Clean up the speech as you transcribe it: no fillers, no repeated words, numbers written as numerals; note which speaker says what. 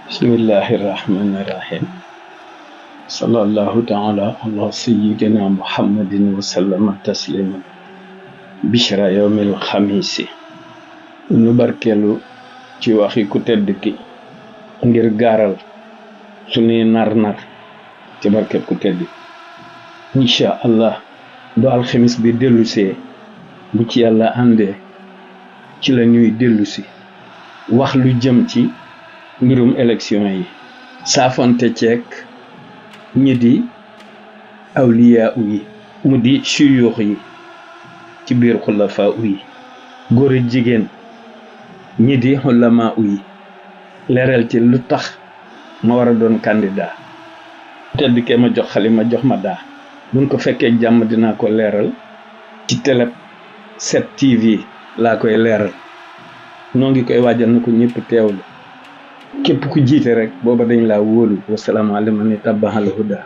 Speaker 1: Bismillahirrahmanirrahim. Sallallahu ta'ala ala sayyidina Muhammadin wa sallama tasliman. Bishra yawmil khamisi. Nu barkeelu ci waxi ku tedd ki ngir gaaral sunuy nar-nar ci barkeb ku tedd insha allah bu alxemis bi dellusee bu ci yàlla àndee ci la ñuy dellusi wax lu jëm ci mbirum élection yi saafonte ceek ñi di awliyaa yi mu di suyuux yi ci biir xulafaa yi góor ak jigéen ñi di xulamaa yi leeral ci lu tax ma war a doon candidat tedd ke ma jox xali ma jox ma daa buñ ko fekkee jàmm dinaa ko leeral ci télé 7TV laa koy leeral noo ngi koy waajal na ko ñëpp teewlu képp ku jiite rek booba dañ laa wóolu wasalaamaaleykum man ni tabaxal huda